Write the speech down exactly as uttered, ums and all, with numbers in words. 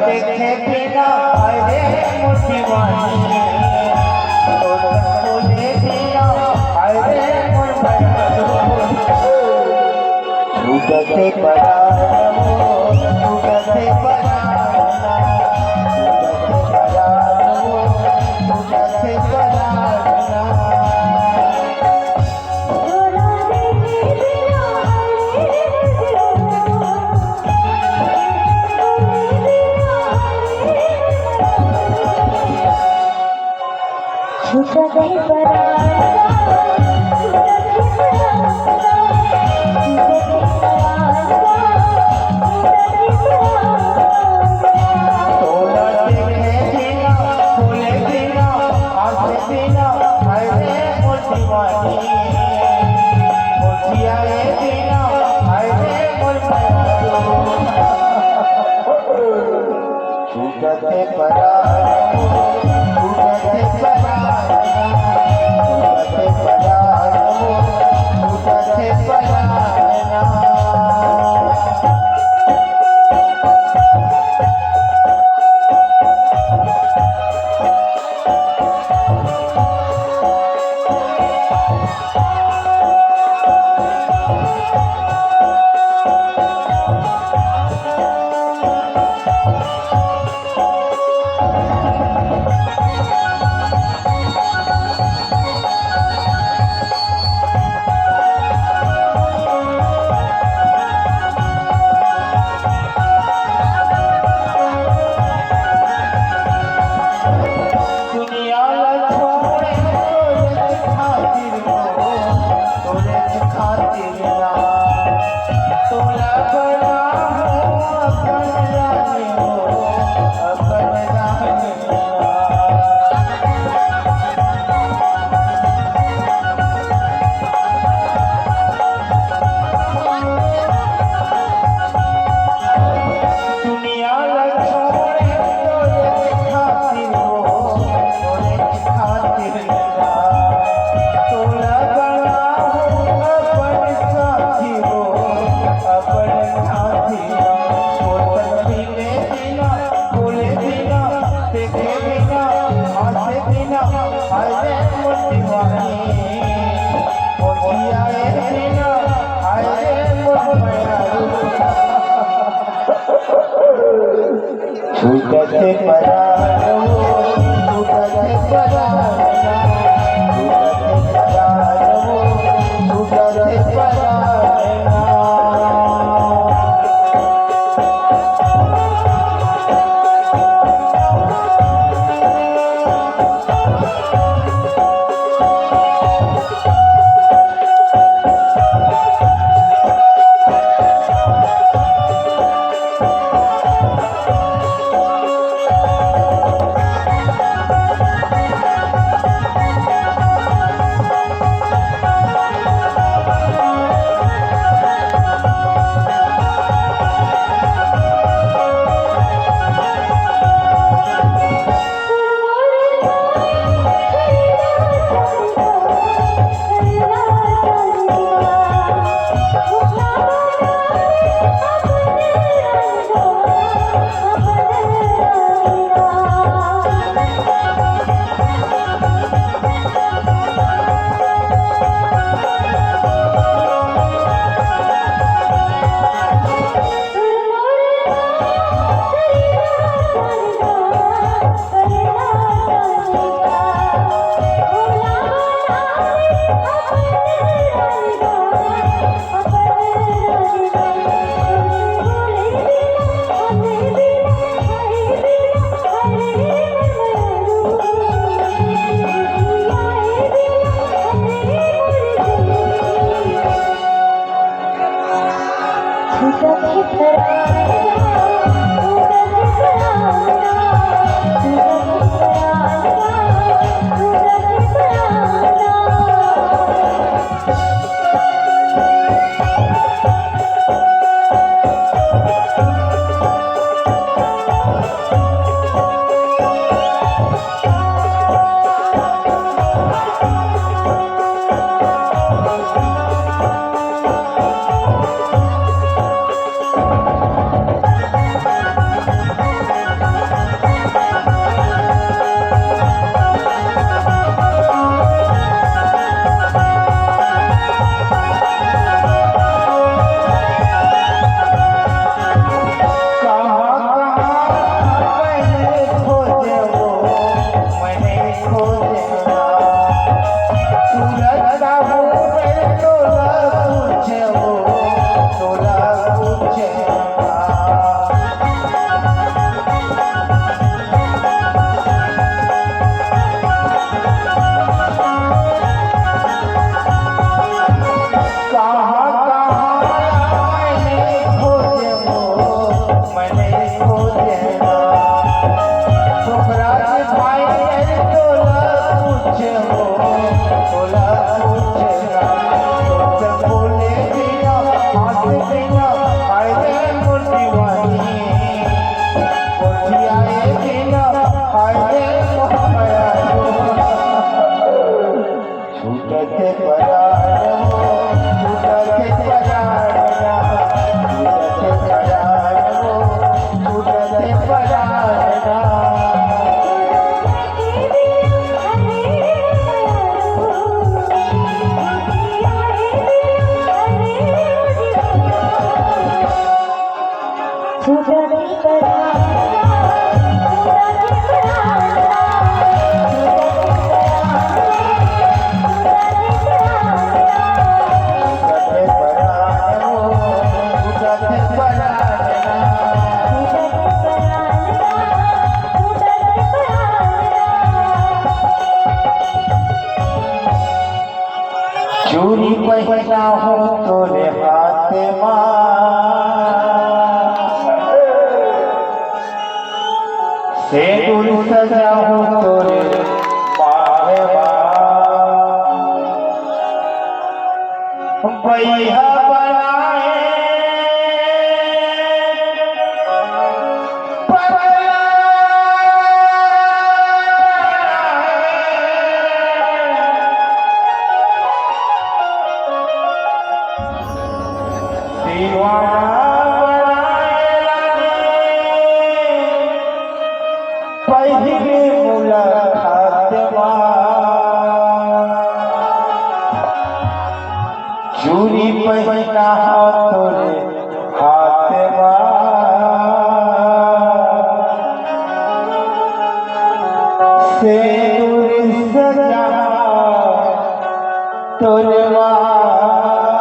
देखे बिना, अरे मोर दीवानी, तोर बोले बिना, अरे मोर भैया। टूटथे परान वो, टूटथे परान, टूटथे परान वो, टूटथे परान। टूटथे परान वो, टूटथे परान, टूटथे परान वो, टूटथे परान। दुनिया ला छोड़े तोरे खातिर हो, तोरे खातिर ना। तोला बना हो अपन रानी हो, अपन रानी ना। दुनिया ला छोड़े तोरे खातिर हो, तोरे खातिर ना। तोला बना हो अपन साथी हो, अपन साथी हो। ओ तन मिले बिना, बोले बिना, देखे बिना, हंसे बिना, अरे मोर दीवानी। ओ जिया ए बिना, अरे मोर मयारू। टूटथे परान वो, टूटथे परान, टूटथे परान वो, टूटथे परान। ओकरा के भाई नहीं तोला कुछ हो, तोला कुछ ना। तोर से बोले बिना, हाथ बिना, आए रे मोर दीवानी। मोर जियाए बिना, आए रे मोर मया। छूटत परान हो, छूटत परान ना, छूटत परान हो, छूटत परान ना। चूरी पहिना हो तोरे हाथ मा, सेंदूर सजा हो तोरे मांग मा। बइहा बनाए पगला दीवाना बनाए लागे पहिली मुलाकात मा। चूरी पहिना तोरे हाथ मा, सेंदूर सजा तोरे मांग